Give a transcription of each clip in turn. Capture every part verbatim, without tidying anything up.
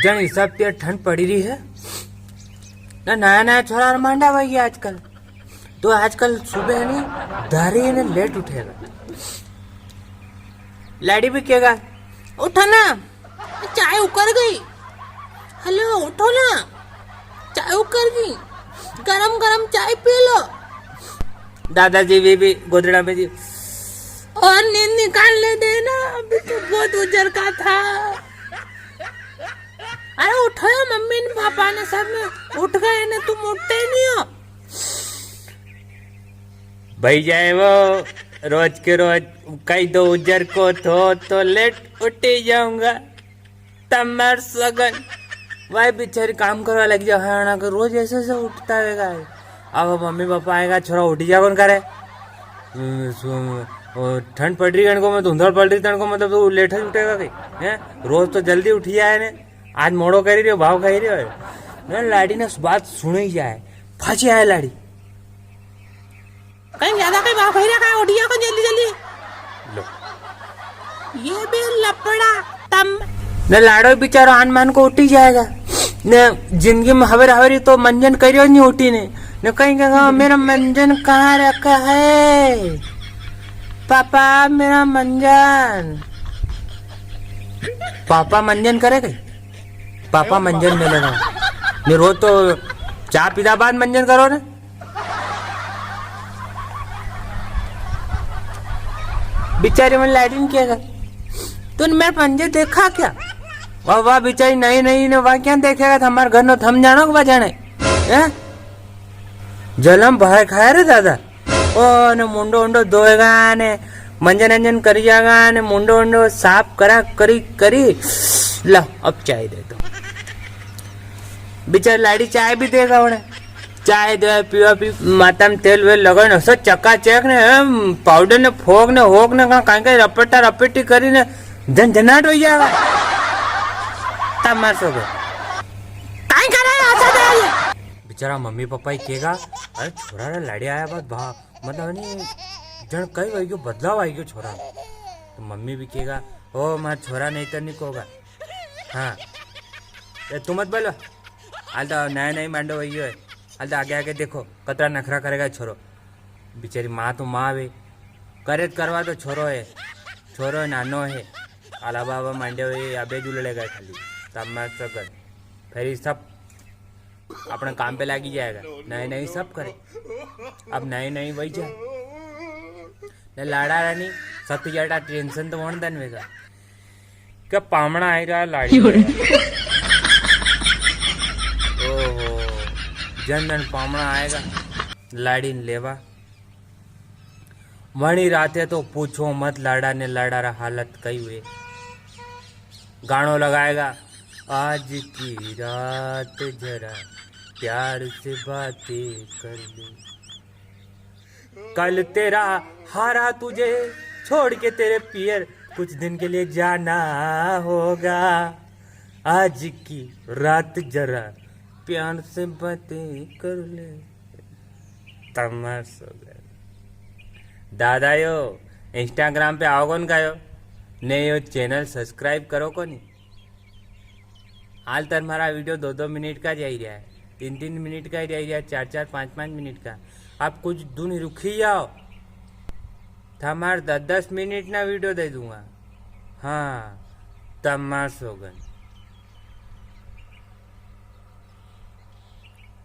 जण हिसाब पे ठंड पड़ी री है ना, नया नया छोरा मांडा वई ग्या आजकल, तो आजकल सुबह नी धारी ने लेट उठेगा। लाड़ी भी केगा, "उठो ना, चाय उकर गई। हेलो, उठो ना, चाय उकर गई, गरम गरम चाय पी लो।" दादाजी भी, भी गोदड़ा में जी, "और नींद निकालने देना, अभी तो बहुत उजर का था।" अरे उठो यार, मम्मी ने पापा ने सब में उठ गए ने, तुम उठते ही नहीं हो। भाई जाए वो, रोज के रोज कई दो उजर को थो तो लेट उठी जाऊंगा। तमार सगन। भाई बेचारी काम करवा लग जाओ, हाँ, ना, रोज ऐसे ऐसे उठता रहेगा। अब मम्मी पापा आएगा, छोरा उठी जा कौन करे? हम्म, सु-, ओ, ठंड पड़ री है इनको, मैं धुंधल पड़ री तनको, मतलब, तो लेट ही उठेगा कई, हैं? रोज तो जल्दी उठी जाए ने, आज मोड़ो करी रियो, भाव खाई रियो है। ना, लाड़ी ने बात सुनी जाए, फांसी आए लाड़ी। कई ज्यादा कई भाव खाई रिया, कई उठी जा, कई जल्दी, जल्दी। लो। ये भी लपड़ा तम। ने लाड़ो बेचारो आन मान को उठी जाएगा। ने जिंदगी में हवेर हवेरी तो मंजन करियो नी उठी ने। ने कई केगा, "मेरा मंजन कहाँ रखा है? पापा, मेरा मंजन।" पापा मंजन करे कई? पापा मंजन मिलेगा। ने रोज तो चा पीधा बाद मंजन करो ने। बेचारी मन लाड़ी ने केगा, "तूने मेरा पंजे देखा क्या?" वाह, वाह, बेचारी नई नई ने वाह क्या देखेगा, तो हमारे घर नो थम जानो के बजाने, हैं? जलम भाई खाए रे दादा। ओ, ने मुंडो उंडो धोएगा ने, मंजन अंजन करी जाएगा ने, मुंडो उंडो साफ करा करी करी। ला, अब चाय दे दो। बेचारी लाड़ी चाय भी देगा उन्हें। चाय दे, पीवा पी, माथा में तेल वेल लगाई ने, असो चकाचक ने, हम, पाउडर ने, फोक ने, होक ने, कां, कां, कां, रपटा रपटी करी ने, झन झनाट हो जाएगा। तमार सो गए। काई करे ऐसा दे? बेचारा मम्मी पापा ही केगा, "अरे छोरा रे लाड़ी आया बाद भा, मतलब नी, जण कई वई गयो, बदलाव आई गयो छोरा में।" तो मम्मी भी केगा, "ओ मार छोरा नहीं तो नहीं कोगा।" हाँ। ए, तू मत बोलो। हाल तो नया नया मांडो वई गयो है। हाल तो आगे आगे देखो, कतरा नखरा करेगा छोरो। बेचारी माँ तो माँ वे। करे तो करवा तो छोरो है। छोरो है, नानो है। आला बाबा मांडो वई, अबे जुलड़ेगा खाली। तब मैं सगन। फिर ये सब अपने काम पे लागी जाएगा। नए नए सब करे। अब नए नए वई जा। ने लाड़ा रानी, सबसे ज्यादा टेंशन तो वण दन वेगा। के पामणा आई रहा लाड़ी। ओहो, जन दन पामणा आएगा, लाड़ी ने लेवा। वणी राते तो पूछो मत, लाड़ा ने लाड़ा रा हालत कई हुए। गाणो लगाएगा, "आज की रात जरा प्यार से बातें कर ले।" कल तेरा हारा तुझे छोड़ के तेरे पियर कुछ दिन के लिए जाना होगा। आज की रात जरा प्यार से बातें कर ले। तमार सो गए। दादा यो, Instagram पे आओ कोनी का यो? ने यो channel subscribe करो कोनी? हाल तर मारा video दो दो मिनट का जाई रहा है, तीन तीन मिनट का ही जाई रहा है, चार चार पाँच पाँच मिनट का। आप कुछ दिन रुकी जाओ, तमार दस दस मिनट ना video दे दूंगा। हाँ, तमार सोगन।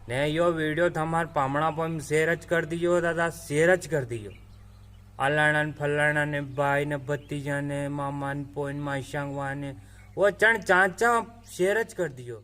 ने यो video तमार पामणा पर share ज कर दियो दादा, share ज कर दियो। अलाणा ने फलाणा ने भाई ने भतीजा ने मामा ने पोइन माशांगवा ने वो चण चाचा share ज कर दियो।